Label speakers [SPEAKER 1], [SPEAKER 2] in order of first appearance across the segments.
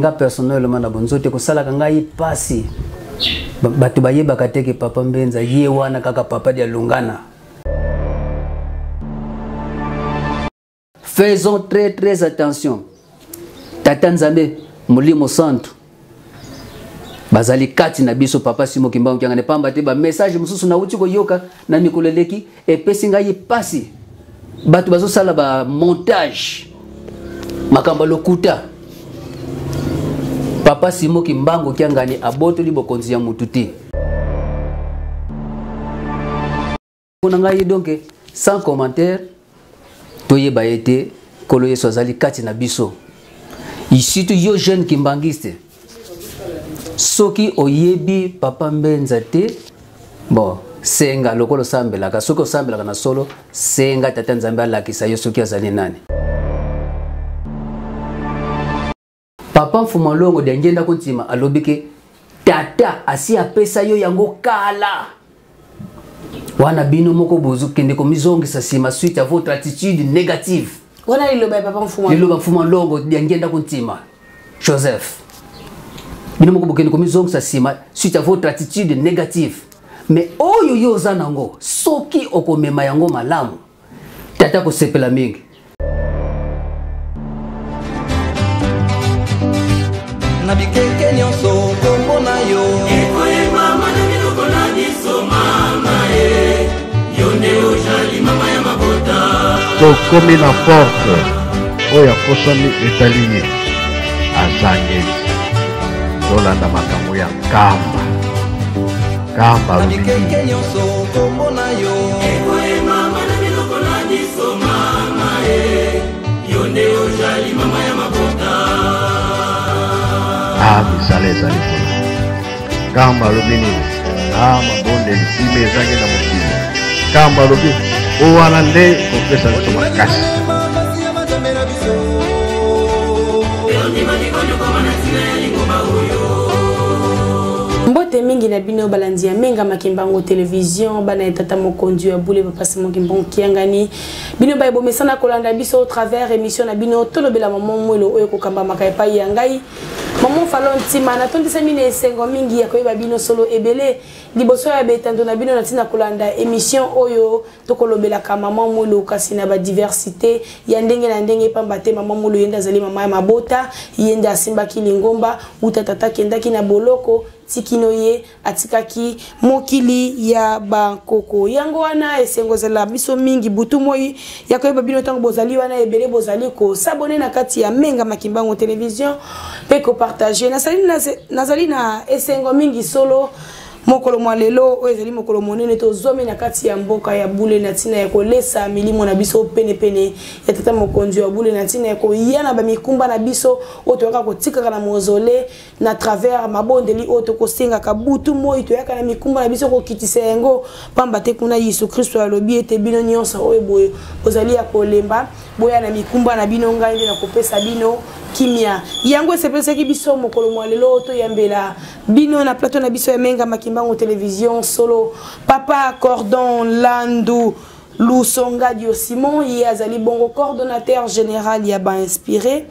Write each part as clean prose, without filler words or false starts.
[SPEAKER 1] nga personnellement na bonzoto ekosalaka ngai pasi bato bayebaka te ke papa Mbenza ye wana kaka papa Dialungana. Faisons très très attention. Tata Nzambe, Molimo Santu bazali kati na biso. Papa Simo Kimbangu Kiangani, pamba te ba message mosusu nauti koyoka na mikolo eleki epesi ngai pasi. Bato bazosala ba montage, makambo ya lokuta. Papa Simo Kimbangu Kiangani abotoli bokonzi ya mutu te. Na ngai donc sans commentaire, toyeba ye te Nkolo Yesu azali kati na biso. Surtout yo jeune kimbangiste, soki oyebi papa Mbenza te, bon, senga lokola osambelaka. Soki osambelaka na solo, senga tata Nzambe alakisa yo soki azali nani. Papa Mfuma Longo Diangienda Kuntima alobi ke tata asi apesa yo yango kala. Wana bino moko bozokende komizongisa nsima suite à votre attitude négative.
[SPEAKER 2] Wana liloba ya papa Mfuma.
[SPEAKER 1] Liloba Mfuma Longo Diangienda Kuntima Joseph, bino moko bokende komizongisa nsima suite à votre attitude négative. Mais oyo yo oza nango, soki okomema yango malamu, tata kosepela mingi.
[SPEAKER 3] Na bikeke nyonso kombo na yo
[SPEAKER 4] ekoyebama na minoko na biso mama e, yo nde ozali mama ya mabota.
[SPEAKER 5] Tokomi na porte oyo akosami etali ye azangeli. Tolanda makambo ya Nkamba. Nkamba
[SPEAKER 3] Na
[SPEAKER 5] alobi
[SPEAKER 3] bikeke
[SPEAKER 5] nini?
[SPEAKER 3] nyonso kombo na yo
[SPEAKER 4] ekoyebama na minoko na biso mama e, yo nde ozali mama ya mabota.
[SPEAKER 5] Ah, misala ezali kuna. Nkamba alobi nini? Ah, mabondeli kimia ezangi na mokili. Nkamba alobi o wana nde kopesa biso makasi.
[SPEAKER 3] Basi ya Nzambe na biso.
[SPEAKER 4] Ondimaki konyokoma na ntina ya lingomba oyo.
[SPEAKER 2] Mbote mingi na bino balandi ya Menga Makimbango Television, bana ya tata mokonzi ya bule papa Simon Kimbangu Kiangani. Bino baye bomesana kolanda biso au travers émission na bino tolobela maman Mwelo oyo kokambamaka epai ya ngai maman Falon Ntima. Natondisami na esengo mingi ya koyeba bino solo ebele liboso ya betando na bino na ntina kolanda émission oyo tokolobelaka maman Mwelo, kasi na ba diversité ya ndenge na ndenge, pamba te maman Mwelo ye nde azali mama ya mabota, ye nde asimbaki lingomba uta tata akendaki na boloko tikino ye atikaki mokili ya bankoko. Yango wana esengo ezala biso mingi butu moi ya koyeba bino ntango bozali wana ebele bozali kosabone na kati ya Menga Makimbango Television mpe kopartage. Nazali na esengo mingi solo mokolo mwa lelo oyo ezali mokolo monene tozwami na kati ya mboka ya bule na ntina ya kolesa milimo na biso penepene ya tata mokonzi ya bule, na ntina ya koya na bamikumba na biso oyo toyaka kotikaka na mausolée na travers mabondeli oyo tokosengaka butu moi. Toyaka na mikumba na biso kokitisa yango, pamba te kuna Yesu Kristo alobi ete bino nyonso oyo boye bozali ya kolemba, boya na mikumba na bino, ngai nde nakopesa bino kimia. Yango esepesaki biso mokolo mwa lelo toyambela bino na plateau na biso ya Menga Makimbango Television solo papa Cordon Landu Lusongadio Simon. Ye azali bongo coordonnateur général ya bainspiré.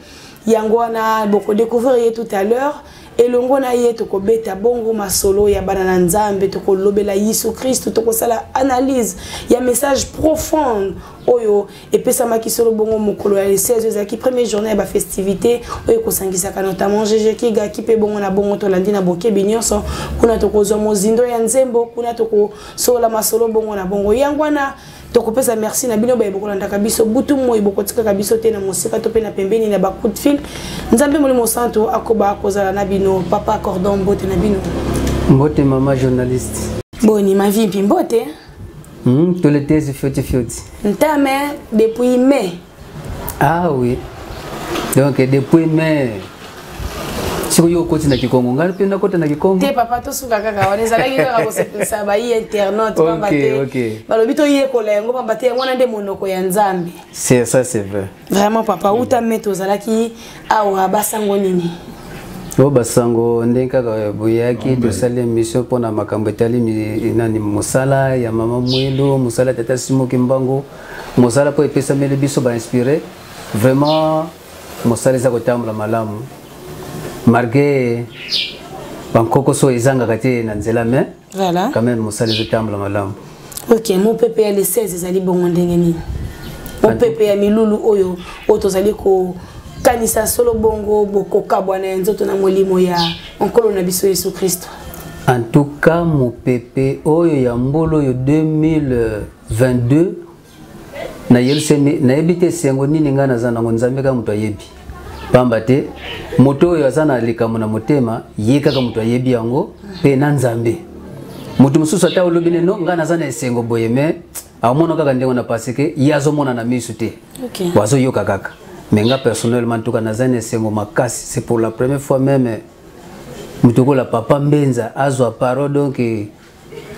[SPEAKER 2] Yango wana bokodécouvrir ye tout à l'heure. Elongo na ye tokobeta bongo masolo ya bana na Nzambe, tokolobela Yesu Kristu, tokosala analyse ya message profonde oyo epesamaki solo bongo mokolo ya 16, ezalaki première journée ya bafestivité oyo ekosangisaka notamment GG Kigaki mpe bongo na bongo. Tolandi na bokebi nyonso, kuna tokozwa mozindo ya nzembo, kuna tokosola masolo bongo na bongo. Yango wana tokopesa merci na bino baye bokolandaka biso butu moi, bokotikaka biso te na mosika to mpe na pembeni na bacoup de fil. Nzambe Molimo Santo akoba kozala na bino. Papa Cordon, mbote na bino.
[SPEAKER 1] Mbote mama journaliste.
[SPEAKER 2] Boni mavimpi, mbote.
[SPEAKER 1] Toletezi fioti fioti.
[SPEAKER 2] Ntame depuis mai.
[SPEAKER 1] Ah oui, donc depuis mai soki yo okoti na Kikongo, ngai mpe nakota na Kikongo.
[SPEAKER 2] Te papa, tosuka kaka wana. Ezalaki kaka kosepelisa bayi internaute, pamba te balobi toyekola yango, pamba te yango wana nde monoko ya Nzambe.
[SPEAKER 1] C'est ça, c'est vrai.
[SPEAKER 2] Vraiment papa, uta mai tozalaki awa, basango nini?
[SPEAKER 1] Oyo basango ndenge kaka boyaki, tosali émission mpona makambo etali nani, mosala ya mama Mwelo, mosala ya tata Simo Kimbangu, mosala mpo epesameli biso bainspiré. Vraiment mosala eza kotambola malamu. Malgré bankokoso ezangaka te na nzela, mais
[SPEAKER 2] voilà.
[SPEAKER 1] quand même mosala ezotambola malamu.
[SPEAKER 2] Ok, mopepe ya le 16 ezali bongo ndenge nini? Mopepe ya milulu oyo oyo tozali kokanisa solo bongo bokokabwana ya nzoto na molimo ya nkolo na biso Yesu Kristo.
[SPEAKER 1] En tout cas, mopepe oyo ya mbula oyo 2022 na Yerusalemi, nayebi te esengo nini ngai naza nango. Nzambe kaka moto ayebi, pamba te moto oyo aza na likambo na motema, ye kaka moto ayebi yango mpe na Nzambe. Moto mosusu, ata olobi neno ngai naza na esengo boye, mais amona kaka ndenge na parce que ye azomona na misu te, azoyoka kaka. Mais nga personnellement, en tout cas, naza na esengo makasi. C'est pour la première fois même moto kola papa Mbenza azwa parole, donc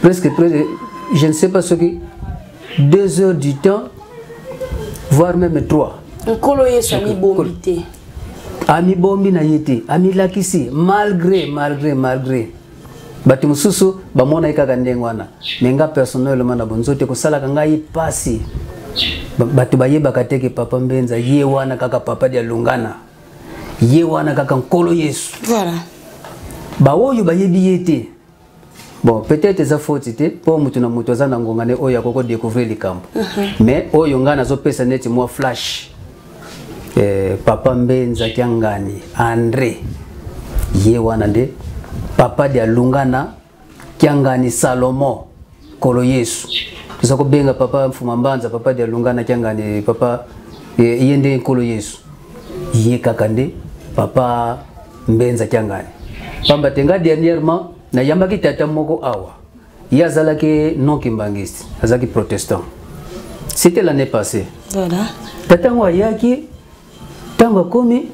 [SPEAKER 1] presque, presque, je ne sais pas, soki 2 heures du temps, voire même trois.
[SPEAKER 2] Nkolo Yesu amibombi te.
[SPEAKER 1] Amibombi na ye te, amilakisi malgré bato mosusu bamona ye kaka ndenge wana. Mais nga personnellement, na bonzoto ekosalaka ngai pasi, bato bayebaka te ke papa Mbenza ye wana kaka papa dia Lungana, ye wana kaka nkolo Yesu. Baoyo bayebi ye te, bon, peut-être eza faute te, mpo moto na moto aza na ngonga ne oyo akoki kodécouvrir likambo. Mais oyo ngai nazopesa neti mwa flash, papa Mbenza Kiangani André, ye wana nde papa de Alungana Kiangani Salomon. Kolo Yesu toza kobenga papa Mfuma Mbanza, papa de Alungana Kiangani, papa ye nde nkolo Yesu, ye kaka nde papa Mbenza Kiangani. Pamba te nga dernièrement nayambaki tata moko awa, ye azalaki non kimbangiste, azalaki protestant, c'était l'année passée. Tata yango ayaki, ntango akomi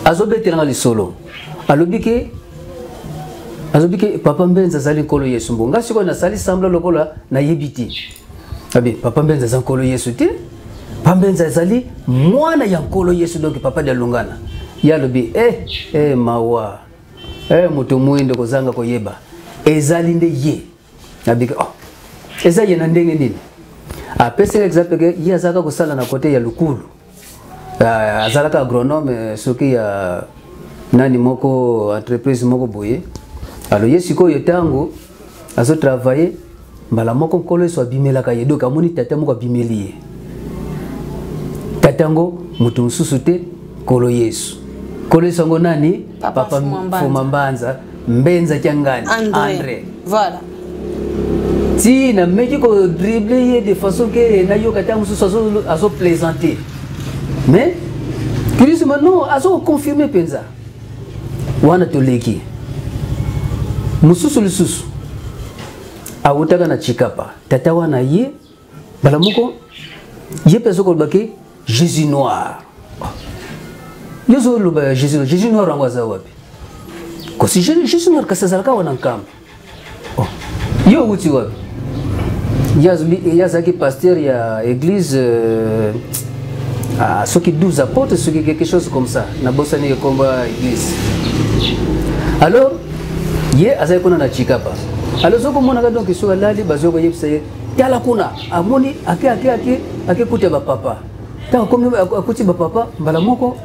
[SPEAKER 1] azobetelanga lisolo, alobi ke azobi ke papa Mbenza azali nkolo Yesu. Mbo nga sikoyo nasali semblant lokola nayebi te. Abi papa Mbenza aza nkolo Yesu te, papa Mbenza azali mwana ya nkolo Yesu, donc papa de Lungana. Ye alobi eh, mawa, moto mwindo kozanga koyeba, ezali nde ye. Nabiki, oh, eza ye na ndenge nini? Apesaki exemple ke ye azalaka kosala na kote ya Lukulu. Azalaka agronome soki ya nani moko, entreprise moko boye. Alors ye sikoyo ntango azotravaille, mbala moko nkolo Yesu abimelaka ye, donc amoni tata moko abimeli ye. Tata yango moto mosusu te, nkolo Yesu. Nkolo Yesu yango nani?
[SPEAKER 2] Papa
[SPEAKER 1] Fuma Mbanza Mbenza Kiangani.
[SPEAKER 2] André, André. Voilà.
[SPEAKER 1] Ti nameki kodrible ye de façon ke nayoka ntango mosusu azoplaisante, mais curieusement non, azokoconfirme mpenza wana. Toleki mosusu lisusu awutaka na Chikapa. Tata wana ye mbala moko ye mpe azokoloba ke Jésus noir. Yo ozoloba Jésus noir, Jésus noir yango aza wapi? Kasi Jésus noir kasi azalaka wana Nkamba. Oh. Yo owuti wapi? Ye azalaki pasteur ya église ah, soki 12 apôtres, soki quelque chose comme ça, nabosani ekombo ya église. Alors ye azali kuna na Chikapa. Alors soki omonaka, donc soki alali, bazwi koyebisa ye tala kuna, amoni ake ake ake ake kuta bapapa. Ntango akomi akuti bapapa, mbala moko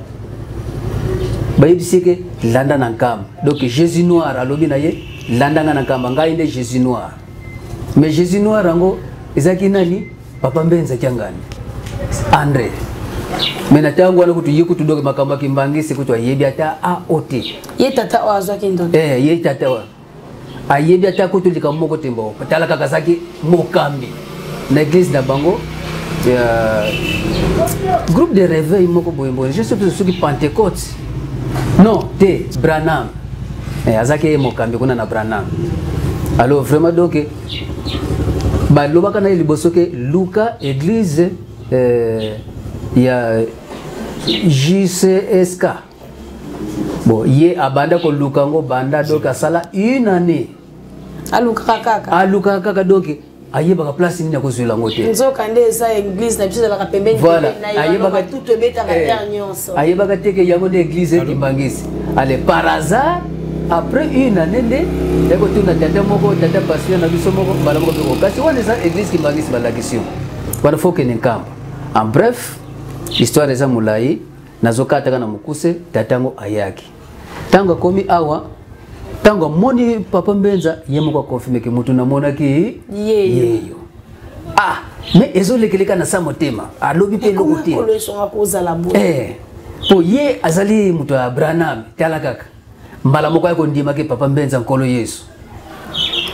[SPEAKER 1] bayebisi ye ke landa na Nkamba. Donc Jésus noir alobi na ye: landa nga na Nkamba, ngai nde Jésus noir. Mais Jésus noir yango ezalaki nani? Papa Mbenza Kiangani André. Mais na ntango wana kutu ye kutu donc makambo ya kimbangisi kutu ayebi ata ao te.
[SPEAKER 2] Ye tata oyo azwaki ndoto?
[SPEAKER 1] Eh, ye tata oyo ayebi ata kutu likambo moko te. Mbongo tala kaka, azalaki mokambi na église na bango ya groupe de réveil moko boye boye, je sais plus soki Pentecôte, non te, Branham. Azalaki ye mokambi kuna na Branham. Alors vraiment, donc balobaka na ye liboso ke luka église ya JCSK. Bon, ye abanda koluka yango banda, donc asala une année.
[SPEAKER 2] Alukaka kaka.
[SPEAKER 1] Alukaka kaka, donc ayebaka place nini akozwela yango te.
[SPEAKER 2] Nzoka nde eza église na biso ezalaka pembeni.
[SPEAKER 1] Voilà.
[SPEAKER 2] Ayebaka tutu ebetaka terre nyonso.
[SPEAKER 1] Ayebaka te ke yango nde église ekimbangisi. Ale par hasard, après une année nde ekotuna tata moko, tata pasteur na biso moko, mbala moko mpe kasi wana eza église kimbangisi, balakisi yo wana fo okende Nkamba. En bref, histoire eza molai, nazokataka na mokuse. Tata yango ayaki. Ntango akomi awa, ntango amoni papa Mbenza, ye moko akonfirme ke motu namonaki yeyo. Ah, mais ezolekeleka na sa motema, alobi mpe eloko te. Eh, po ye azali moto ya Branham, tala kaka mbala moko ya kondima ke papa Mbenza Nkolo Yesu.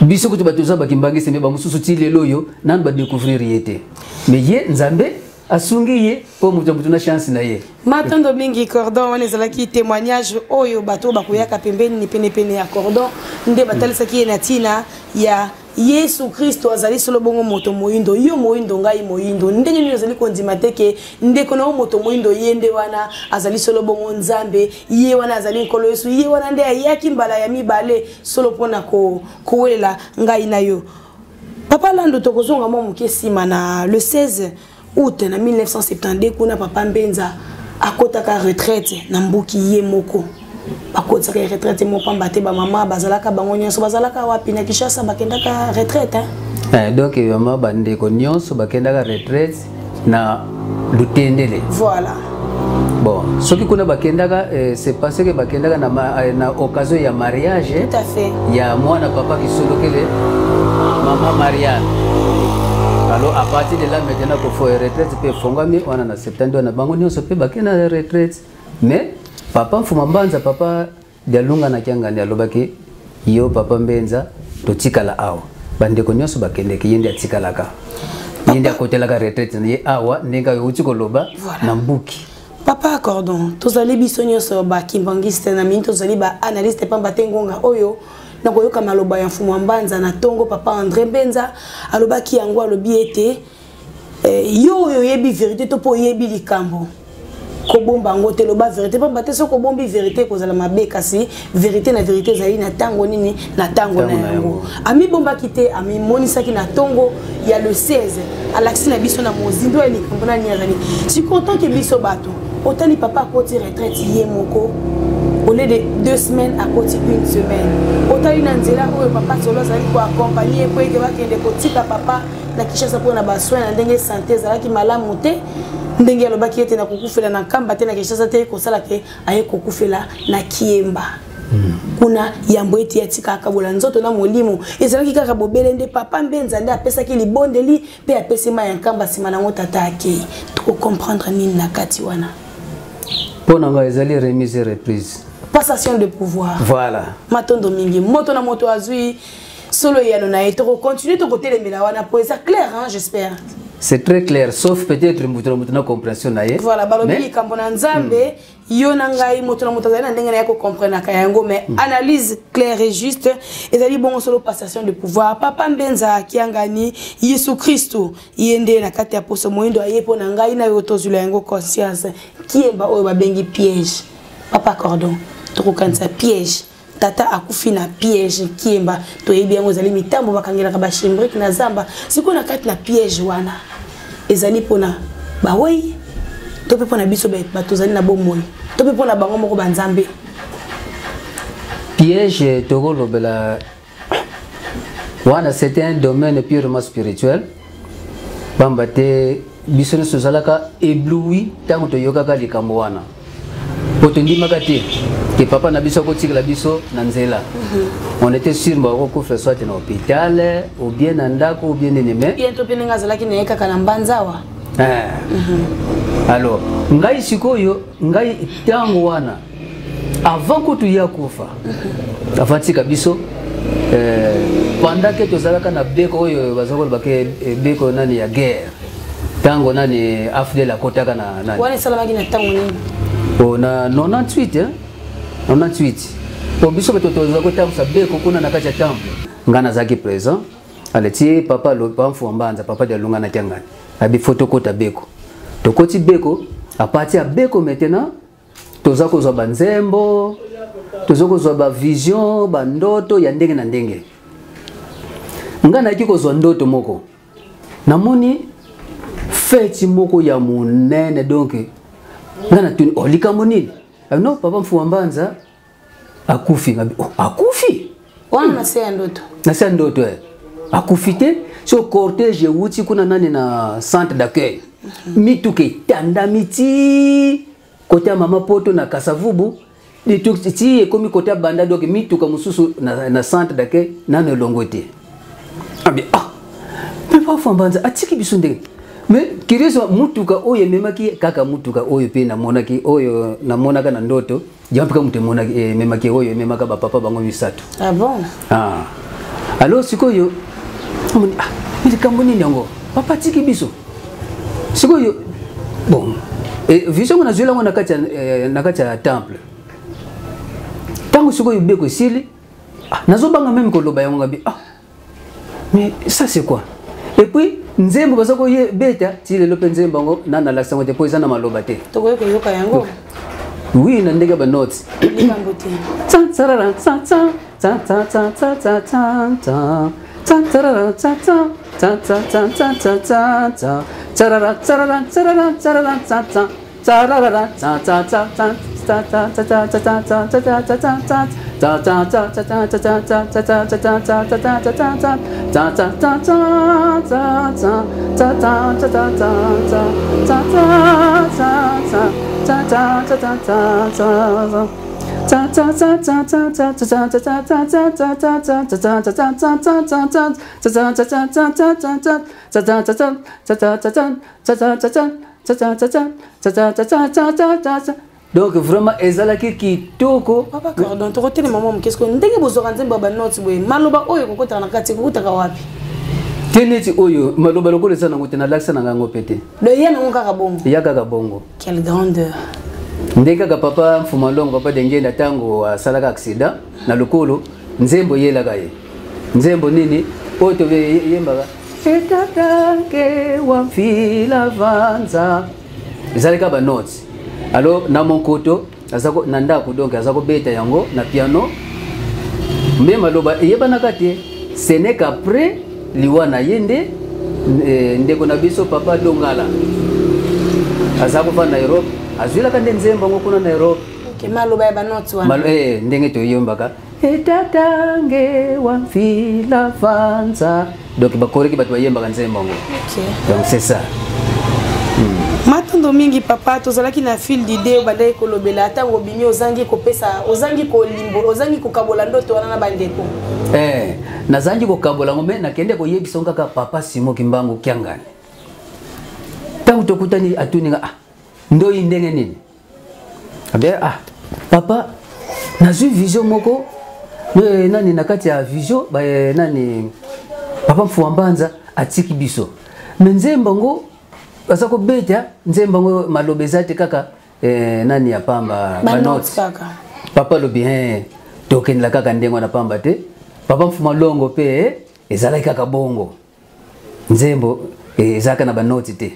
[SPEAKER 1] Biso kutu bato oza bakimbangisi, me bamosusu ti lelo oyo nanu badécouvrir ye te, me ye Nzambe asungi ye mpo moto ya moto na chance na ye.
[SPEAKER 2] Matondo mingi Cordon. Wana ezalaki témoignage oyo bato oyo bakoyaka pembeni penepene ya Cordon nde batalisaki ye na ntina ya Yesu Kristo azali solo bongo moto moyindo. Yo moyindo, ngai moyindo, ndenge nini ozali kondima te ke ndeko na yo moto moyindo ye nde wana azali solo bongo Nzambe, ye wana azali Nkolo Yesu, ye wana nde ayaki mbala ya mibale solo mpona kowelela ngai na yo? Papa Lando, tokozonga mwa moke nsima na le 16 août na 1972. Kuna papa Mbenza akotaka retraite na Mbuki ye moko. Bakotisaka ye retraite mo pamba te, bamama bazalaka bango nyonso bazalaka wapi na Kinshasa, bakendaka retraite, hein?
[SPEAKER 1] Eh, donc mama, bandeko nyonso bakendaka retraite na Lutendele.
[SPEAKER 2] Voilà.
[SPEAKER 1] Bon, soki kuna bakendaka, eh, c'est parce que bakendaka na occasion ya mariage.
[SPEAKER 2] Tout à fait.
[SPEAKER 1] Ya mwana papa Kisolokele, mama Marianne. Alors à partir de là maintenant, kofo retraite mpe efongwami wana na 72 na bango nyonso mpe bakenda na retraite. Mais papa Mfuma Mbanza, papa Dialunga na Kiangani, alobaki yo papa Mbenza totikala awa, bandeko nyonso bakendeke, ye nde atikalaka, ye nde akotelaka retraite na ye awa ndenge auti koloba na Mbuki.
[SPEAKER 2] Papa Cordon, tozali biso nyonso bakimbangiste na mingi, tozali baanalyste, pamba te ngonga oyo nakoyoka maloba ya Mfumu Mbanza na ntongo, papa André Mbenza alobaki yango, alobi ete yo oyo oyebi vérité to mpo oyebi likambo, kobomba yango te, loba vérité, pamba te soki obombi vérité ekozala mabe. Kasi vérité na vérité ezali na ntango nini? Na ntango na yango. Amibombaki te, amimonisaki na ntongo ya le 16, alakisi na biso na mozindo ya likambo nani azali. Sikoyo tanke biso bato otali papa akoti retraite ye moko, au lieu de 2 semaines akoti une semaine. Otali na nzela oyo papa Solo azali koaccompagne po ete bakende kotika papa na Kinshasa mpona basoin, na ndenge santé ezalaki malamu te, ndenge alobaki ete nakokufela na Nkamba te, na Kinshasa te, kosala te, aye kokufela na Kiemba. Kuna yambo ete atika akabola nzoto na molimo, ezalaki kaka bobele nde papa Mbenza nde apesaki libondeli mpe apesi mai ya Nkamba. Nsima nango tata akei. Tokocomprendre nini na kati wana?
[SPEAKER 1] Mpo na ngai ezali remise et reprise.
[SPEAKER 2] Passation de pouvoir.
[SPEAKER 1] Voilà.
[SPEAKER 2] Matondo mingi. Moto na moto azwi solo eyano na ye. Tokocontinue, tokotelemela wana po eza clair, hein, j'espère.
[SPEAKER 1] C'est très clair, sauf peut-être moto na moto na compréhension na ye.
[SPEAKER 2] Voilà, balobi likambo na Nzambe. Yo na ngai, moto na moto azali na ndenge na ye kocomprenaka yango, mais analyse claire et juste ezali bongo solo passation de pouvoir. Papa Mbenza Akiangani, Yesu Kristu ye nde na kati ya poso moyindo aye mpo na ngai na yo tozwila yango conscience. Kiemba oyo babengi piège, papa Cordon, tokokanisa piège, tata akufi na piège Kiemba. Toyebi yango ezali mitambo bakangelaka bachimbrique na zamba. Sikoyo na kati na piège wana ezali mpona bawei to mpe mpona biso bato tozali na bomoi to mpe mpona bango moko banzambe?
[SPEAKER 1] Piège tokolobela wana, c'est un domaine purement spirituel, pamba te biso nyonso tozalaka ébloui ntango toyokaka likambo wana, po tondimaka te ke papa na biso akotikela biso na nzela. On était sûr bakokufa soit na hôpital ou bien na ndako ou bien nini, mais
[SPEAKER 2] bien to mpe ndenge azalaki na ye kaka na Mbanza awa.
[SPEAKER 1] Eh. Alors ngai sikoyo, ngai ntango wana avant kutu ye akufa, avant tika biso, pendant ke tozalaka na beko oyo baza koloba ke beko nani ya guerre, ntango nani AFDL akotaka na nani.
[SPEAKER 2] Wana esalamaki na ntango nini?
[SPEAKER 1] Oh, na 98, hein? 98, po biso bato toza kotambusa beko kuna na kati ya temple, ngai nazalaki présent. Ale ti papa alobi, Mfumu Mbanza, papa Dialunga na Kiangani, abi fo tokota beko. Tokoti beko. À partir ya beko maintenant toza kozwa banzembo, toza kozwa bavision, bandoto ya ndenge na ndenge. Ngai nayaki kozwa ndoto moko, namoni feti moko ya monene. Donc ngai natuni: "Oh, likambo nini?" Ah, non, papa Mfumu Mbanza akufi. Ngabi: "Oh, akufi?"
[SPEAKER 2] Wana na se ya ndoto?
[SPEAKER 1] Na se ya ndoto, eh. Akufi te. So cortège ewuti kuna nani na centre d'accueil, mituka etandami ti kote ya mama Poto na Kasavubu. Ti ekomi kota banda, donc mituka mosusu na centre d'accueil nano elongo te. Abi ah, mais papa Mbanza atiki biso ndenge? Mais curieuse, mutuka oyo ememaki kaka mutuka oyo mpe namonaki, oyo namonaka na ndoto yango mpe kaka moto emonaki, ememaki oyo ememaka bapapa bango misato.
[SPEAKER 2] Ah bon?
[SPEAKER 1] Ah. Alors sikoyo omoni, ah, mais likambo nini yango papa atiki biso sikoyo? Bon, vision ngo nazweli yango na kati ya temple. Ntango sikoyo beko esili, ah, nazobanga même koloba yango. Ngabi ah, mais ça c'est quoi? Et puis nzembo baza koyebeta ti lelo mpe, nzembo yango na nalakisa yango te mpo eza na maloba te.
[SPEAKER 2] Tokoki koyoka yango?
[SPEAKER 1] Oui, na ndenge ya banote.
[SPEAKER 2] Likambo te.
[SPEAKER 1] Tsan, tsarara, tsan, tsan, tsan, tsan, tsan, tsan, tsan, tsan, tsan. Tsan, tsarara, tsan, tsan, tsan, tsan, tsan, tsan, tsan, tsan, tsan. Tsarara, tsarara, tsarara, tsarara, tsan, tsan. Tsararara, tsan, tsan, tsan, tsan, tsan, tsan, tsan, tsan, tsan, tsan, tsan, tsan, tsan, tsan, tsan. Tsan, tsan, tsan, tsan, tsan, tsan, tsan, tsan, tsan, tsan, tsan, tsan, tsan, tsan, tsan. Tsan, tsan, tsan, tsan, tsan, tsan. Tsan, tsan, tsan, tsan, tsan, tsan. Tsan, tsan, tsan, tsan. Tsan, tsan, tsan, tsan, tsan, tsan. Tsan, tsan, tsan, tsan, tsan, tsan, tsan, tsan, tsan, tsan, tsan, tsan, tsan, tsan, tsan, tsan, tsan, tsan, tsan, tsan. Tsan, tsan, tsan, tsan, tsan, tsan, tsan. Tsan, tsan, tsan, tsan, tsan, tsan, tsan, tsan, tsan, tsan, tsan, tsan, tsan, tsan, tsan, tsan, tsan, tsan. Donc vraiment ezalaki kitoko.
[SPEAKER 2] Papa Cordon, tokotelema mwa moke. Sikoyo ndenge bozwaka nzembo ya banote boye, maloba oyo ekokotaka na kati, ekokotaka wapi?
[SPEAKER 1] Te, neti oyo maloba lokola eza nango te, nalakisa na ngango mpe te.
[SPEAKER 2] Do eya nango kaka bongo?
[SPEAKER 1] Eya kaka bongo.
[SPEAKER 2] Quelle grandeur!
[SPEAKER 1] Nde kaka papa Mfuma Longo, papa Dengenda, ntango asalaka accident na lokolo, nzembo eyelaka ye. Nzembo nini oyo toyembaka, etatanke wa mfila vanza? Ezalaki kaka banote. Alors na monkoto aza na ndako, donc aza kobeta yango na piano, mais maloba eyebanaka te. Ce n'est qu'après liwa na ye nde ndeko na biso papa Dongala aza kofanda na Europe, azwilaka nde nzembo yango kuna na Europe.
[SPEAKER 2] Ok, maloba ya banote wana.
[SPEAKER 1] Ndenge toyembaka etatange wa mfila vanza, donc bakoreki bato bayembaka nzembo yango. Donc c'est ça.
[SPEAKER 2] Matondo mingi, papa. Tozalaki na fil d'idée, obandaki kolobela ntango obimi, ozangi kopesa, ozangi kolimbola, ozangi kokabola ndoto wana na bandeko.
[SPEAKER 1] Nazangi kokabola yango, mais nakende koyebisa ngo kaka papa Simo Kimbangu Kiangani. Ntango tokutani, atuni nga: ah, ndoi ndenge nini? Abe ah, papa, nazwi vision moko. Nani na kati ya vision ba, nani, papa Mfuwa Mbanza atiki biso, mais nzembo yango baza kobeta nzembo yango, maloba eza te, kaka nani ya pamba.
[SPEAKER 2] Banote.
[SPEAKER 1] Banote.
[SPEAKER 2] Kaka.
[SPEAKER 1] Papa alobi tokendela kaka ndenge wana pamba te. Papa Mfuma Longo mpe ezalaki kaka bongo, nzembo ezalaka na banoti te,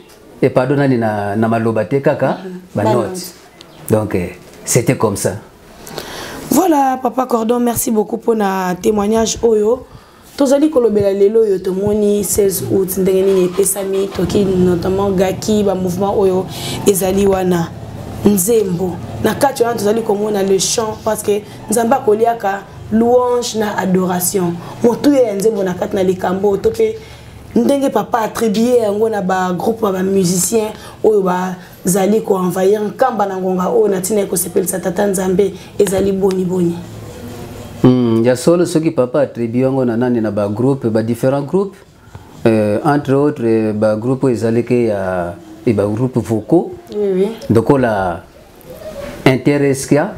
[SPEAKER 1] pardon, nani, na maloba te, kaka banoti. Donc c'était comme ça.
[SPEAKER 2] Voilà, papa Cordon, merci beaucoup pour na témoignage oyo. Tozali kolobela lelo oyo, tomoni 16 août ndenge nini epesami, toki notamment gaki ba mouvement oyo ezali wana, nzembo na kati wana tozali komona le chant, parce que Nzambe akoliaka louange na adoration. Motuya ya nzembo na kati na likambo to mpe ndenge papa attribue yango na bagroupe ya bamusicien oyo bazali koenvahir Nkamba na ngonga oyo na ntina ya kosepelisa tata Nzambe ezali boni boni?
[SPEAKER 1] Ya solo, soki papa attribue yango na nani, na bagroupe, badifférents groupes, entre autres bagroupe oyo ezalaki ya bagroupe vocaux lokola Intereskia,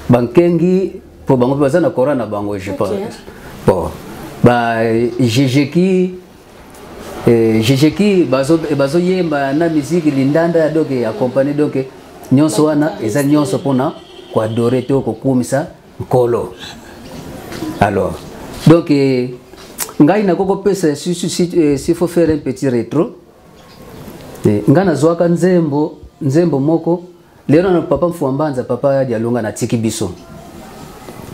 [SPEAKER 1] bankengi, mpo bango mpe baza na coran na bango, je pense. Bon, ba jejeki, jejeki bazoyemba na musique lindanda, donc accompagné, donc nyonso wana eza nyonso mpona koadorer to kokumisa Nkolo. Alors donc ngai nakoki kopesa, si faut faire un petit rétro, ngai nazwaka nzembo moko lelo na papa Mfuwa Mbanza, papa Dialonga, natiki biso.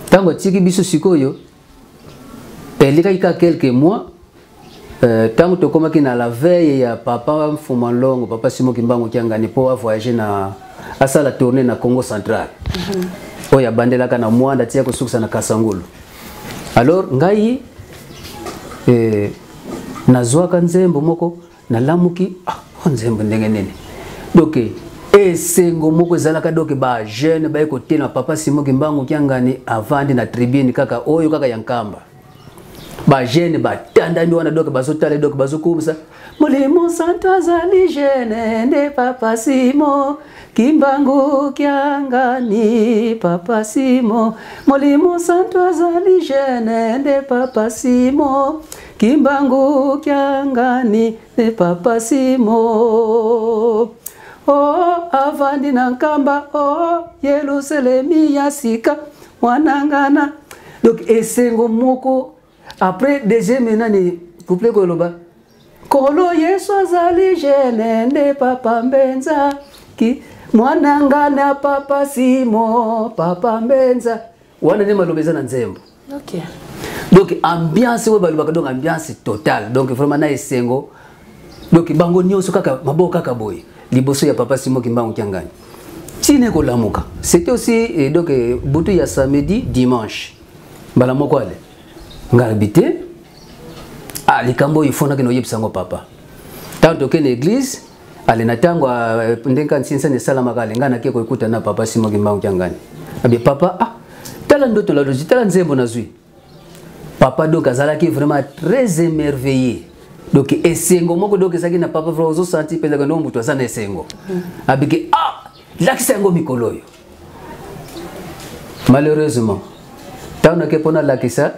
[SPEAKER 1] Ntango atiki biso sikoyo, elekaki kaka quelques mois, ntango tokomaki na la veille ya papa Mfuma Longo, papa Simo Kimbangu Kiangani, mpo avoyage na asala tournée na Congo Central, oyo abandelaka na Mwanda tia kosukisa na Kasangulu. Alors ngai nazwaka nzembo moko, nalamuki, ah, o nzembo ndenge nini? Donc Esengo moko ezalaka donc ba jeune baye kotelema papa Simon Kimbangu Kiangani avandi na tribune kaka oyo kaka ya Nkamba. Ba jeune batandami wana donc bazotala donc bazokumisa Molimo Santo azali jeune nde papa Simon Kimbangu Kiangani papa Simon Molimo Santo azali jeune nde papa Simon Kimbangu Kiangani nde papa Simon Oh, avandi na Nkamba, oh, Yelusalemi ya sika, mwanangana. Donc esengo moko après deuxième nani couple koloba Nkolo Yesu azali jeune nde papa Mbenza ki mwanangana papa Simo papa Mbenza wana nde maloba eza na nzembo.
[SPEAKER 2] Okay.
[SPEAKER 1] Donc ambiance oyo balobaka donc ambiance totale donc vraiment na esengo donc bango nyonso kaka maboko kaka boye liboso ya papa Simon Kimbangu Kiangani tina ekolamuka. C'était aussi eh, donc eh, butu ya samedi dimanche mbala moko ale ngalabi te ah, likambo oyo ifonaki na oyebisa yango papa ntango tokende église ale na ntango ndenge kaka nsinsani esalamaka ale ngai nake koekuta na papa Simon Kimbangu Kiangani abe papa ah tala ndoto nalozwi tala nzembo nazwi papa donc azalaki vraiment très émerveillé donc esengo moko donc ezalaki na papa vraiment ozosanti mpenza kendo moto aza na esengo abiki ah lakisa yango mikolo oyo malheureusement ntango nake mpo nalakisa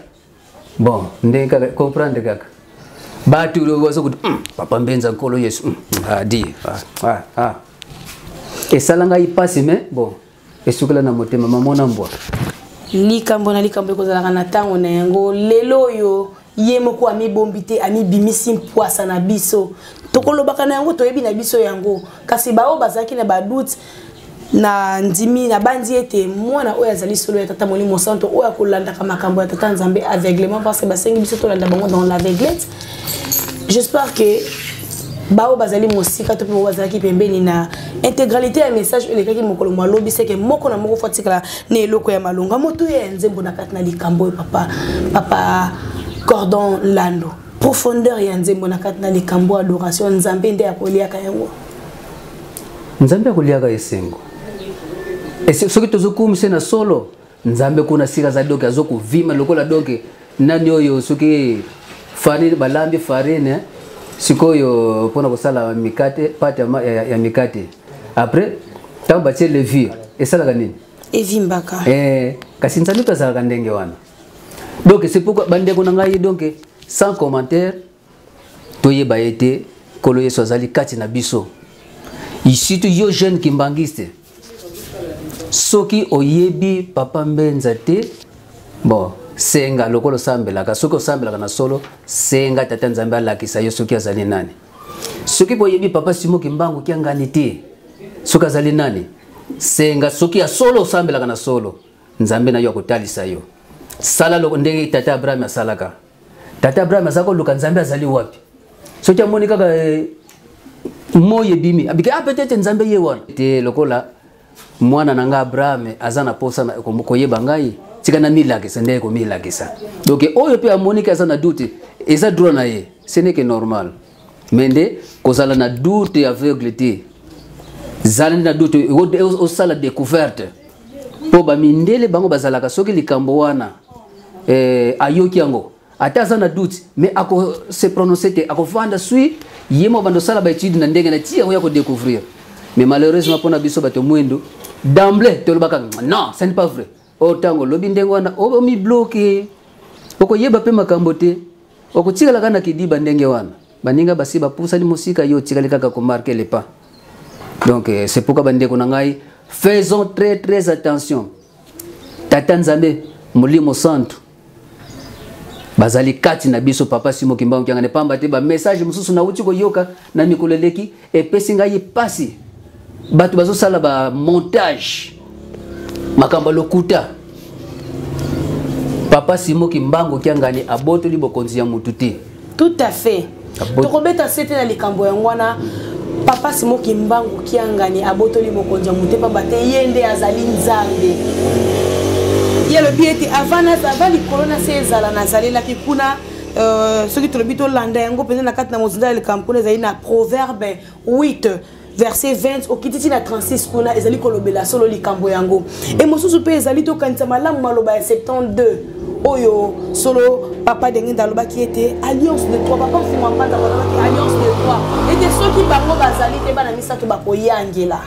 [SPEAKER 1] bon ndenge kaka comprendre kaka bato bazokuti papa Mbenza Nkolo Yesu adi ah, ah, ah. Esala ngai mpasi mais bon esukela na motema mamona mbwa
[SPEAKER 2] likambo na likambo ekozalaka na ntango na yango. Lelo oyo ye moko amibombi te, amibimisi mpwasa na biso, tokolobaka na yango, toyebi na biso yango. Kasi baoyo bazalaki na badoute, na ndimi nabandi ete mwana oyo azali solo ya tata Molimo Santo oyo akolandaka makambo ya tata Nzambe aveuglement, parce que basengi biso tolanda bango dans l'aveuglette. J'espère que baoyo bazali mosika to mpe bao bazalaki pembeni na intégralité ya message oyo elekaki mokolo mwa lobi, seke moko na moko fo atikala na eloko ya malonga motuya ya nzembo na kati na likambo oyo. Papa Cordon Lando, profondeur ya nzembo na kati na likambo adoration, Nzambe nde akoliaka yango?
[SPEAKER 1] Nzambe akoliaka esengo. Soki tozokumisa na solo Nzambe kuna sika aza donc azokovima lokola donc nani oyo soki farine balambi farine sikoyo mpona kosala mikate pate ya mikate, après ntango batie levure esalaka nini?
[SPEAKER 2] Evimbaka.
[SPEAKER 1] Eh, kasi Nzambe mpe azalaka ndenge wana. Donc c'est pourquoi bandeko na ngai, donc sans commentaire, toyeba ye te Nkolo Yesu azali kati na biso. Surtout yo jeune kimbangiste, soki oyebi papa Mbenza te, bon, senga lokola osambelaka. Soki osambelaka na solo, senga tata Nzambe alakisa yo soki azali nani. Soki boyebi papa Simon Kimbangu Kiangani te, soki azali nani, senga. Soki ya solo osambelaka na solo, Nzambe na yo akotalisa yo. Sala ndenge tata Abraham asalaka. Tata Abraham aza koluka Nzambe azali wapi. Soki amoni kaka moi ebimi, abiki ah, peut-être Nzambe ye wana te. Lokola mwana na ngai Abraham aza na posa koyeba ngai, tika namilakisa ndenge komilakisa. Donc oyo mpe amoniki aza na doute, eza droit na ye, ce n'est que normal. Mais nde kozala na doute aveugle te, zala nde na doute osala découverte, mpo bamindele bango bazalaka soki likambo wana ayoki yango, ata aza na doute, mais ako se prononcer te, akovanda sui ye moko bando osala baétude na ndenge na ti yango ya kodécouvrir. Mais malheureusement mpona biso bato mwindu, d'emblée tolobaka non, ce n'est pas vrai. Oyo ntango olobi ndenge wana, omibloke, okoyeba mpe makambo te, okotikala kaka na kidiba ndenge wana. Baninga basi bapusani mosika, yo otikali kaka komarquer le pas. Donc c'est pourquoi bandeko na ngai, faisons très très attention. Tata Nzambe Molimo Santu bazali kati na biso, papa Simo Kimbangu Kiangani. Pamba te bamessage mosusu nauti koyoka na mikolo eleki epesi ngai pasi. Bato bazosala bamontage, makambo ya lokuta. Papa Simo Kimbangu Kiangani abotoli bokonzi ya mutu te.
[SPEAKER 2] Tout à fait, tokobeta sete na likambo yango wana. Papa Simo Kimbangu Kiangani abotoli mokonzi ya motu, pamba te ye nde azali Nzambe. Ye alobi ete avant avant likolo na se ezala, nazalelaki kuna. Soki tolobi tolanda yango mpenza na kati na mozinda ya likambo kuna, ezali na Proverbe 8. Verset 20 okiti ti na 36 kuna ezali kolobela solo likambo yango. E mosusu mpe ezali tokanisa malamu maloba ya 72 oyo solo papa Dengenda alobaki ete alliance de trois, papa Mfumu Mpanza alobaki alliance de trois, ete soki bango bazali te bana misato bakoyangela.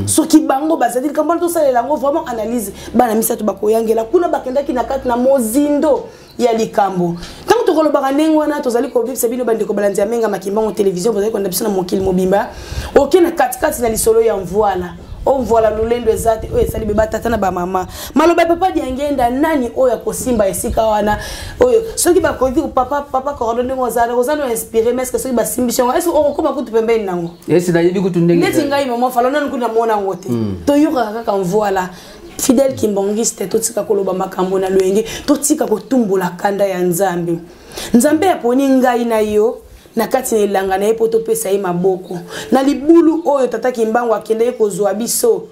[SPEAKER 2] Soki bango bazali, likambo wana tosalela yango vraiment analyse. Bana misato bakoyangela kuna, bakendaki na kati na mozindo ya likambo. Ntango tokolobaka ndenge wana, tozali kobibisa bino bandeko balandi ya Menga Makimbango Télévision, bozali kolanda biso na mokili mobimba. Oke na katikati na lisolo ya mvwala o mvwala, lolendo eza te oyo esali be batata na bamama. Maloba ya papa Diangenda, nani oyo akosimba esika wana oyo soki bakoki? Papa Cordon, ndenge ozala, oza no inspiré, mais est-ce soki basimbisi yango, est-ce okokoma kutu pembeni nango?
[SPEAKER 1] Esi nayebi kutu ndenge
[SPEAKER 2] neti ngai mama Falo nanu kutu namona yango te. Toyokaka kaka mvwala. Fidèle kimbangiste, totika koloba makambo na loyenge, totika kotumbola kanda ya Nzambe. Nzambe aponi ngai na yo na kati na elanga na ye mpo topesa ye maboko na libulu oyo tata Kimbangu akendaki kozwa biso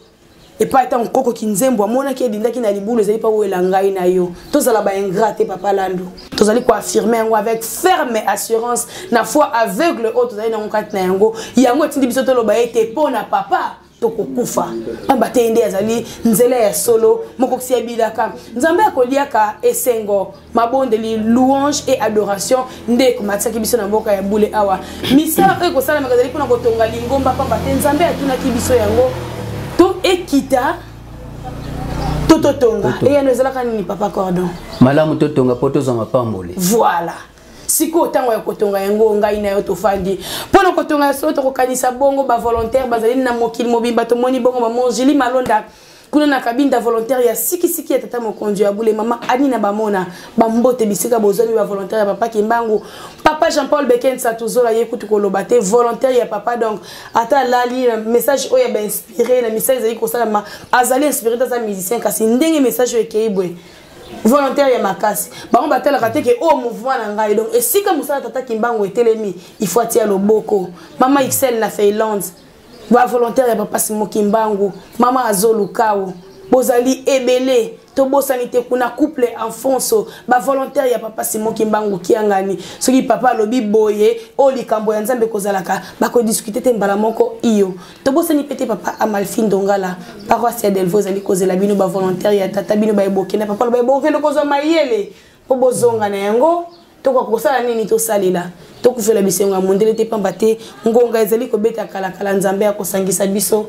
[SPEAKER 2] epai. Ntango nkoko Kinzembo amonaki edindaki na libulu, ezali mpa wela ngai na yo tozala baingrat te. Papa Landu, tozali koaffirme yango avec ferme assurance na foi aveugle oyo tozali nango kati na yango. Yango etindi biso toloba ete mpo na papa tokokufa, pamba te nde azali nzela ya solo, mokokisi ya bilaka. Nzambe akoliaka esengo, mabondeli, louange et adoration nde ekomatisaki biso na mboka ya bule awa. Misala oyo ekosalamaka ezali mpona kotonga lingomba, pamba te Nzambe atunaki biso yango to ekita to totonga. Eyano ezalaka nini, papa Cordon?
[SPEAKER 1] Malamu totonga mpo tozwa mapamboli.
[SPEAKER 2] Voilà. Sikoyo ntango ya kotonga yango, ngai na yo tofandi mpo na kotonga ya solo. Tokokanisa bongo bavolontaire bazali na mokili mobimba. Tomoni bongo mama Julie Malonda kuna na Kabinda, volontaire ya sikisiki ya tata mokonzi ya bule. Mama Anina Bamona, bambote bisika bozwami, bavolontaire ya papa Kimbangu. Papa Jean Paul Bekensa, tozola ye kutu koloba te, volontaire ya papa. Donc ata alali, message oyo ya bainspiré na misala ezali kosalama, azali inspiré te, aza musicien, kasi ndenge message oyo ekei boye, volontaire ya makasi. Bango batalaka te ke oyo mouvement na ngai. Donc esika mosala tata Kimbangu etelemi, il faut atia loboko. Mama Xl na Finlande, bavolontaire ya papa Simo Kimbangu. Mama Azolukao, bozali ebele. Tobosani te kuna couple Alfonso, bavolontaire ya papa Simo Kimbangu Kiangani. Soki papa alobi boye, oyo likambo ya Nzambe kozalaka, bakodiskute te, mbala moko iyo. Tobosani mpe te papa Amalfi Ndongala, paroisse ya Delvo ezali kozela bino bavolontaire ya tata. Bino bayebokenda, papa aloba ebokende kozwa mayele mpo bozonga na yango. Tokoka kosala nini? Tosalela, tokufela bisengo ya mondele te, pamba te ngonga ezali kobeta kalakala. Nzambe akosangisa biso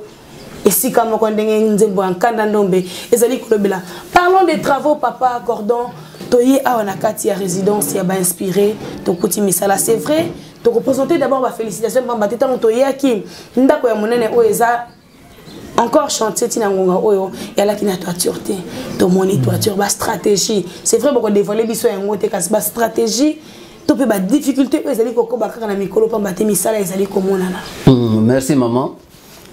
[SPEAKER 2] esika moko, ndenge nzembo ya Nkanda Ndombe ezali kolobela. Parlons des travaux, papa Cordon. Toye awa na kati ya résidence ya bainspiré, tokuti misala. C'est vrai, tokoprésente d'abord bafélicitation, pamba te ntango toyaki, ndako ya monene oyo eza encore chantier ntina ngonga oyo eyalaki na toiture te. Tomoni toiture, bastratégie, c'est vrai, bokodévoile biso yango te, kasi bastratégie to mpe badifficulté oyo ezali kokoba kaka na mikolo, pamba te misala ezali komonana.
[SPEAKER 1] Merci maman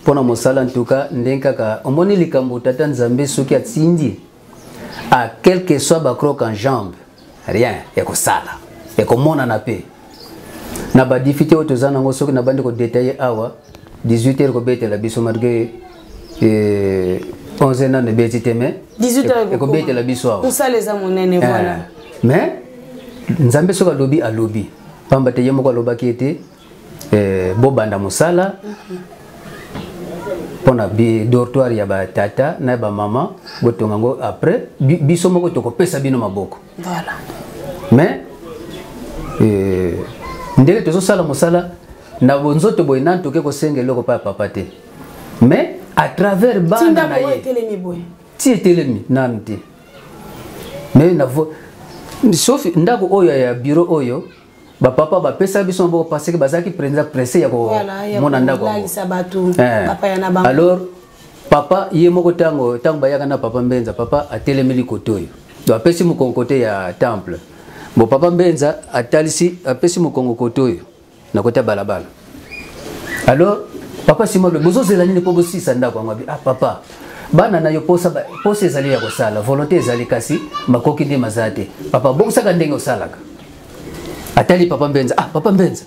[SPEAKER 1] mpona mosala. En tout cas, ndenge kaka omoni likambo, tata Nzambe soki atindi a quelque soit bacroc en jambe, rien ekosala, ekomonana. Mpe na badifficulté oyo toza nango, soki nabandi kodetaille awa, 18 heures kobetela biso, malgré 11 nano ebeti te, mais
[SPEAKER 2] 18
[SPEAKER 1] ekobetela biso awa.
[SPEAKER 2] Mosala eza monene, voilà.
[SPEAKER 1] Mais Nzambe soki alobi, alobi, pamba te ye moko alobaki ete bobanda mosala mpona dortoir ya batata na bamama, botonga yango, après biso moko tokopesa bino maboko.
[SPEAKER 2] Voilà.
[SPEAKER 1] Mais ndenge tozosala mosala na bonzoto boye, nani toke kosenga eloko pa ya papa te, mais à travers bana na ye.
[SPEAKER 2] Etelemi boye?
[SPEAKER 1] Ti etelemi nanu te, mais na sauf ndako oyo ya bureau oyo, bapapa bapesa biso maboko parce que bazalaki mpenza pressé ya komona ndako. Alors papa ye moko, ntango bayaka na papa Mbenza, papa atelemeli kote oyo, donc apesi mokongo kote ya temple. Bon, papa Mbenza atalisi, apesi mokongo kote oyo na kote ya balabala. Alors papa Sima alobi: "Bozozela nini mpo bosisa ndako yango?" Abi: "Ah papa, bana na yo posa, posa ezali ya kosala, volonté ezali, kasi makoki nde maza te." "Papa, bokosaka ndenge osalaka." Atali papa Mbenza: "Ah papa Mbenza,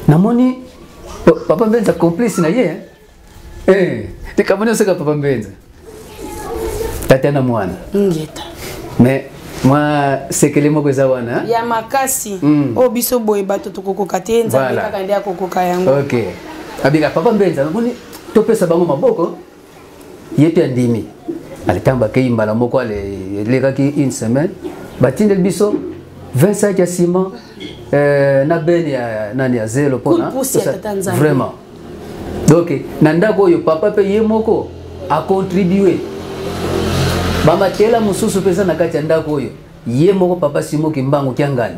[SPEAKER 1] namoni papa Mbenza complice na ye eh, likambo nyonso ka papa Mbenza, tata na mwana."
[SPEAKER 2] Ngeta.
[SPEAKER 1] Mais mwa sekele moko eza wana.
[SPEAKER 2] Ya makasi. Oyo biso boye bato tokokoka te, Nzambe kaka nde akokoka yango.
[SPEAKER 1] Ok. Abika papa Mbenza namoni topesa bango maboko, ye mpe andimi. Ale ntango bakei mbala moko, ale elekaki une semaine, batindeli biso 20 sac ya ciment na bene ya nani ya zelo mpona vraiment. Donc na ndako oyo papa mpe ye moko acontribue bamatela mosusu mpe eza na kati ya ndako oyo, ye moko papa Simon Kimbangu Kiangani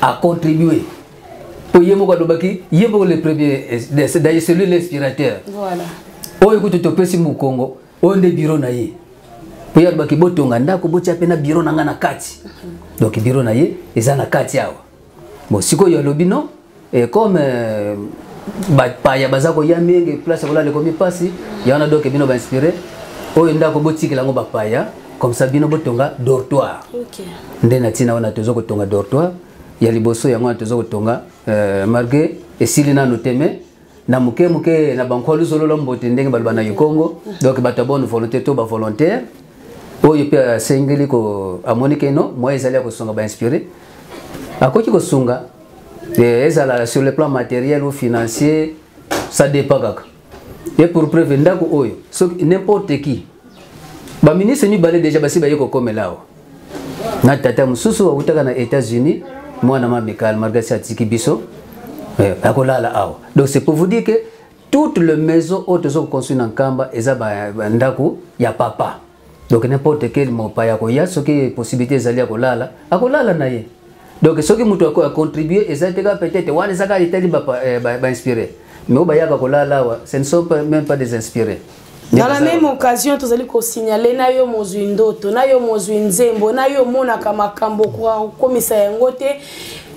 [SPEAKER 1] acontribue mpo ye moko alobaki, ye moko le premier, d'ailleurs celui l'inspirateur.
[SPEAKER 2] Voilà.
[SPEAKER 1] Oyo kutu topesi mokongo, oyo nde bureau na ye, mpo ye alobaki botonga ndako, botia mpe na bureau na ngai na kati. Donc bureau na ye eza na kati awa. Bon, sikoyo alobi non, et comme bapaya baza koya mingi, place ya kolala ekomi mpasi ya wana, donc bino bainspiré oyo ndako botikela yango bapaya, comme ça bino botonga dortoir. Nde na ntina wana toza kotonga dortoir ya liboso, yango wana toza kotonga, malgré esili nano te, mais na moke moke na bankwa luzolola mbote ndenge baloba na Ikongo. Donc bato ya bonne volonté to bavolontaire oyo mpe asengeli ko amoni ke no moyen ezali ya kosunga bainspiré, akoki kosunga, ezala sur le plan matériel ou financier, ça dépend kaka. Et pour preuve, ndako oyo, soki n'importe qui, baministre mibale déjà basi baye kokomela awa, na tata mosusu awutaka na États-Unis, mwana ma Mikal Margasi atiki biso, akolala awa. Donc c'est pour vous dire que toutes les maisons oyo toza koconstruire na Nkamba eza bandako ya papa. Donc n'importe quel mopaya akoya, soki possibilité ezali ya kolala, akolala na ye. Donc soki moto acontribue, eza te kaka peut-être wana eza kaka etali bainspiré, mais oyo bayaka kolala awa, ce ne sont pas, même pas des inspirés.
[SPEAKER 2] Dans la même occasion, tozali kosignale na yo mozwi ndoto, na yo mozwi nzembo, na yo omonaka makambo kokomisa yango te,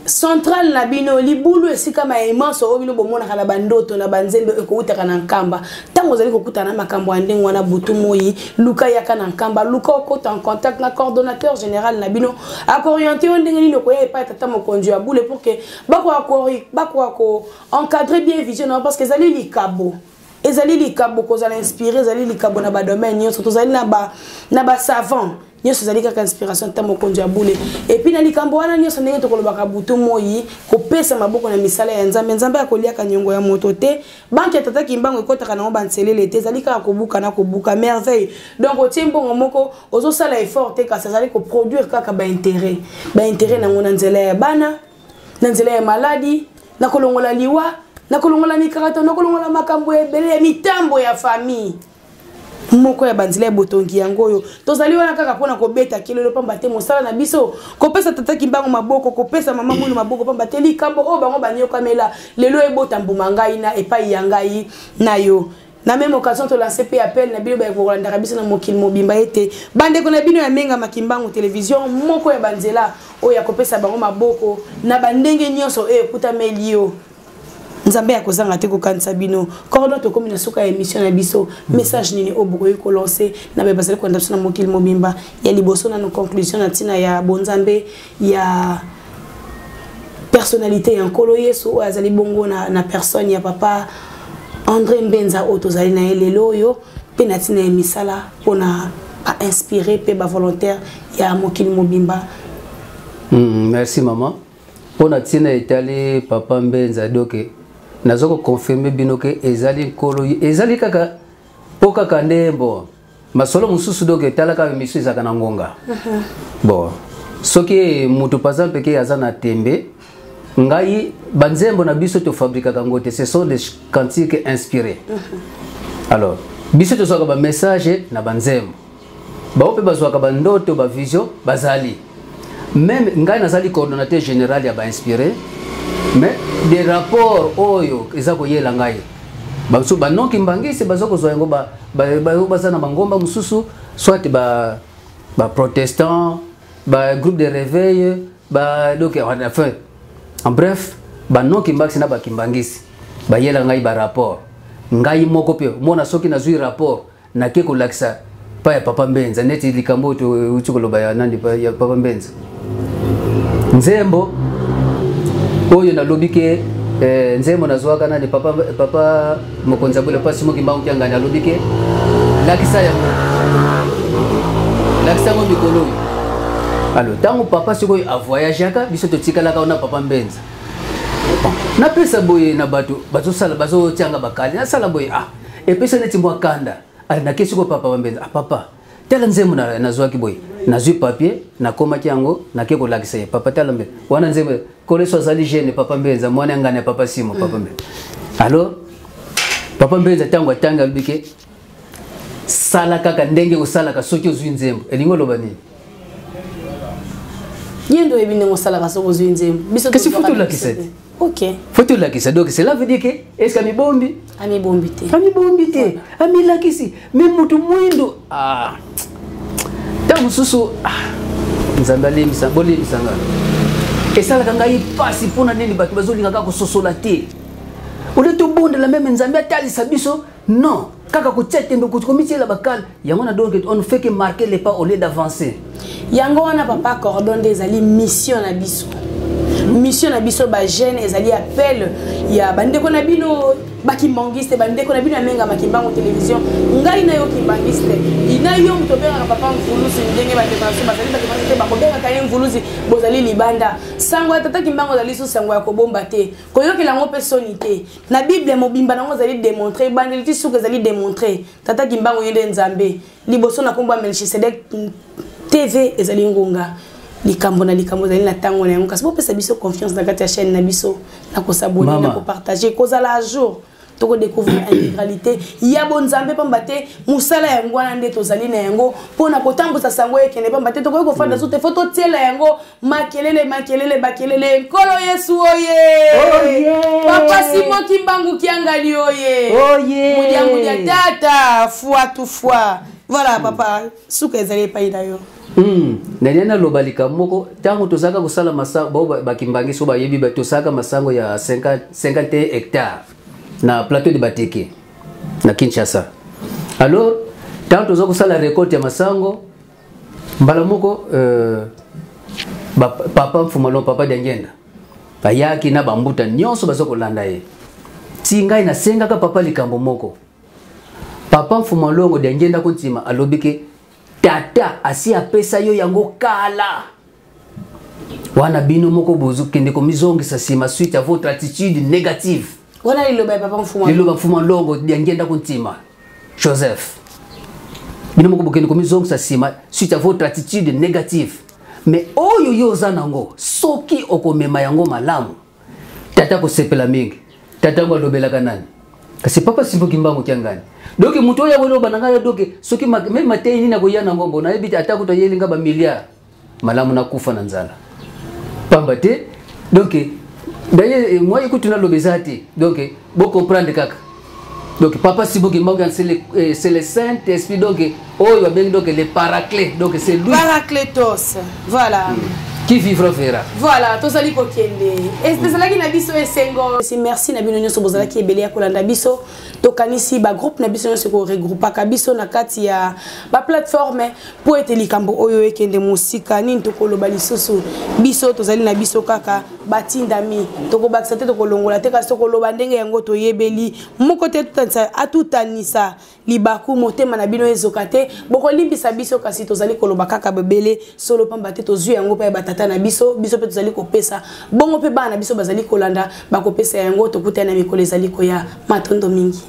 [SPEAKER 2] centrale na bino libulu esika mayemanso oyo bino bomonaka na bandoto na banzembe ekowutaka na Nkamba. Ntango ozali kokutana na makambo ya ndenge wana butu moi, luka yaka na Nkamba, luka okota en contact na coordonnateur général na bino, akooriente yo ndenge nini okoya epai tata mokonzi ya bule pour que bakoka ko encadrer bien vision na, parce que ezali likabo, ezali likabo kozala inspiré, ezali likabo na badomaine nyonso. Tozali na basavant nyonso, ezali kaka inspiration ta mokonzi ya bule. Et puis na likambo wana nyonso, ndenge tokolobaka butu moi, kopesa maboko na misala ya Nzambe, Nzambe akoliaka niongo ya moto te. Banque ya tata Kimbangu ekɔtaka nango banselele te, ezali kaka kobuka na kobuka merveille. Donc otie mbongo moko, ozosala effort te, kasi azali koproduire kaka baintérêt, baintérêt nango na nzela ya bana, na nzela ya maladi, na kolongola liwa, na kolongola mikakato, na kolongola makambo ebele ya mitambo ya famille. Moko ya banzela ya botongi yango oyo tozali wana kaka mpona kobeta kelelo, pamba te mosala na biso kopesa tata Kimbango maboko, kopesa mama Mwino maboko, pamba te likambo oyo bango banyokamela lelo ebota mbuma ngai na epai ya ngai na yo. Na même occasion, tolance mpe appel na bino bakolandaka biso na mokili mobimba ete bandeko na bino ya Mengama Kimbangu Télévision, moko ya banzela oyo ya kopesa bango maboko na bandenge nyonso oyo ekutameli yo, Nzambe ya kozanga te kokanisa bino. Cordon, tokomi na suka ya émission na biso. Message nini oyo bokoki kolance na baye bazali kolanda biso na mokili mobimba? Ya liboso nano, conclusion na ntina ya bonzambe ya personnalité ya Nkolo Yesu oyo azali bongo na personne ya papa André Mbenza oyo tozali na ye lelo oyo, mpe na ntina ya misala mpona bainspiré mpe bavolontaire ya mokili mobimba.
[SPEAKER 1] Merci mama. Mpo na ntina etali papa Mbenza, donc naza koconfirme bino ke ezali Nkolo, ezali kaka mpo kaka nde bon masolo mosusu. Donc etalaka émission ezalaka na ngonga. Bon, soki moto par exemple ke aza na tembe, ngai banzembo na biso tofabrikaka yango te, ce sont des cantiques inspirés. Alors biso tozwaka bamessage na banzembo, bao mpe bazwaka bandoto, bavision bazali. Même ngai nazali coordonnateur général ya bainspiré, mais des rapports oyo eza koyela ngai, bamosusu banoki mbangisi baza kozwa yango, baza na bangomba mosusu, soit baprotestant, bagroupe de réveil, ba donc enfin en bref, banoki mbangisi na bakimbangisi bayela ngai barapport. Ngai moko mpe mona soki nazwi rapport, nake kolakisa pa ya papa Mbenza, neti likambo oyo touti koloba ya nani, ya papa Mbenza, nzembo oyo nalobi ke nzembo nazwaka nani, papa mokonzi abule mpasi moki mbangu kiangani, alobi ke lakisa yango, lakisa yango mikolo oyo. Alors ntango papa sikoyo avoyageaka, biso totikalaka wana papa Mbenza. Bon. Napesa boye na bato bazosala, bazotianga bakali, nasala boye, ah, epesa neti mwa kanda. Nakesi ko papa Bambenza, ah, papa, tala nzembo nazwaki boye, nazwi papier, nakomaki yango, nake kolakisa ye, papa tala mbe wana nzembo koleso azali jeune, papa Mbenza mwana ngani ya papa Simo, papa Mbenza. Alors papa Mbenza ntango atangi alobi ke sala kaka ndenge osalaka soki ozwi nzembo. Elingi oloba nini?
[SPEAKER 2] Ye nde oyebi ndenge osalaka soki ozwi nzembo. Biso
[SPEAKER 1] kasi faut tolakisa te.
[SPEAKER 2] Ok.
[SPEAKER 1] Faut tolakisa. Donc cela veut dire que est ce que amibombi?
[SPEAKER 2] Amibombi te.
[SPEAKER 1] Amibombi te, amilakisi. Mais motu mwindo, ah, ntango mosusu, ah, Nzambe alimbisa, bolimbisa nga, esalaka ngai mpasi mpona nini bato bazolinga kaka kososola te. Ole tobondela meme Nzambe atalisa biso, non kaka kotia tembe, komitiela bakale yango na. Donc on ne fait que marquer les pas au lieu d'avancer.
[SPEAKER 2] Yango wana, papa Cordon, nde ezali mission na biso, mission na biso bajeune, ezali appel ya bandeko na bino bakimbangiste, bandeko na bino ya Menga Makimbango Télévision. Ngai na yo kimbangiste, na yo moto obengaka papa Mvuluzi, ndenge bandeko na biso bazali bakimbangiste te bakobengaka ye Mvuluzi. Bozali libanda, sango ya tata Kimbango ezali su sango ya kobomba te, koyokela yango mpe soni te. Na Bible mobimba nango ezali démontré, ebandeli ti suka ezali démontré. Tata Kimbango ye nde Nzambe liboso na nkombo ya Melchisedek. TV ezali ngonga, likambo na likambo ezali na ntango na yango, kasi bopesa biso confiance na kati ya chaîne na biso, na kos'abonner, na kopartager, kozala à jour. Tokodécouvrir intégralité ya bonzambe, pamba te mosala yango wana nde tozali na yango mpona kotambusa sango ekende, pamba te tokoki kofanda so te, faut totiela yango makelele, makelele, bakelele. Nkolo Yesu oye! Papa Simo Kimbangu Kiangani oye! Mudiangu dia tata foi tu foi. Voilà, papa, suka ezali epai na yo.
[SPEAKER 1] Nalia naloba likambo moko. Ntango tozalaka kosala masango, bao bakimbangi so bayebi, tosalaka masango ya 50 51 hectare na plateau de Bateke na Kinshasa. Alors ntango toza kosala récolte ya masango, mbala moko papa Mfumalon, papa Diangenda, bayaki na bambuta nyonso baza kolanda ye. Ti ngai nasengaka papa likambo moko. Papa Mfumalongo Diangenda Kontima alobi ke tata asi apesa yo yango kala wana, bino moko bozokende komizongisa nsima suite à votre attitude négative.
[SPEAKER 2] Wana liloba ya papa Mfuma.
[SPEAKER 1] Liloba Mfuma Longo Diangenda Kontima Joseph: bino moko bokende komizongisa nsima suite à votre attitude négative, mais oyo yo oza nango, soki okomema yango malamu, tata kosepela mingi. Tata yango alobelaka nani? Kasi papa Simbo Kimbangu Kiangani. Donc moto oyo akoloba na ngai, donc soki même matei nini akoya nango, mbo nayebi te, ata kuta ayelinga bamilliard, malamu nakufa na nzala, pamba te. Donc d'ailleurs moi ekutu naloba eza te, donc bocomprendre kaka. Donc papa Simbo Kimbangu, c'est le saint esprit donc oyo babengi donc le paraclet, donc c'est lui.
[SPEAKER 2] Paracletos, voilà.
[SPEAKER 1] Qui vivra verra.
[SPEAKER 2] Voilà, tozali kokende. Ezalaki na biso esengo. Merci na bino nyonso bozalaki ebele ya kolanda biso. Tokanisi bagroupe na biso nyonso koregroupaka biso na kati ya baplateforme mpo ete likambo oyo ekende mosika. Nini tokoloba lisusu? Biso tozali na biso kaka batindami, tokobakisa te, tokolongola te, kasi tokoloba ndenge yango toyebeli. Moko te atutanisa libaku, motema na bino ezoka te, bokolimbisa biso, kasi tozali koloba kaka bebele solo, pamba te tozwi yango mpe ya batata na biso, biso mpe tozali kopesa bongo, mpe bana na biso bazali kolanda, bakopesa yango. Tokutani na mikolo ezali koya. Matondo mingi.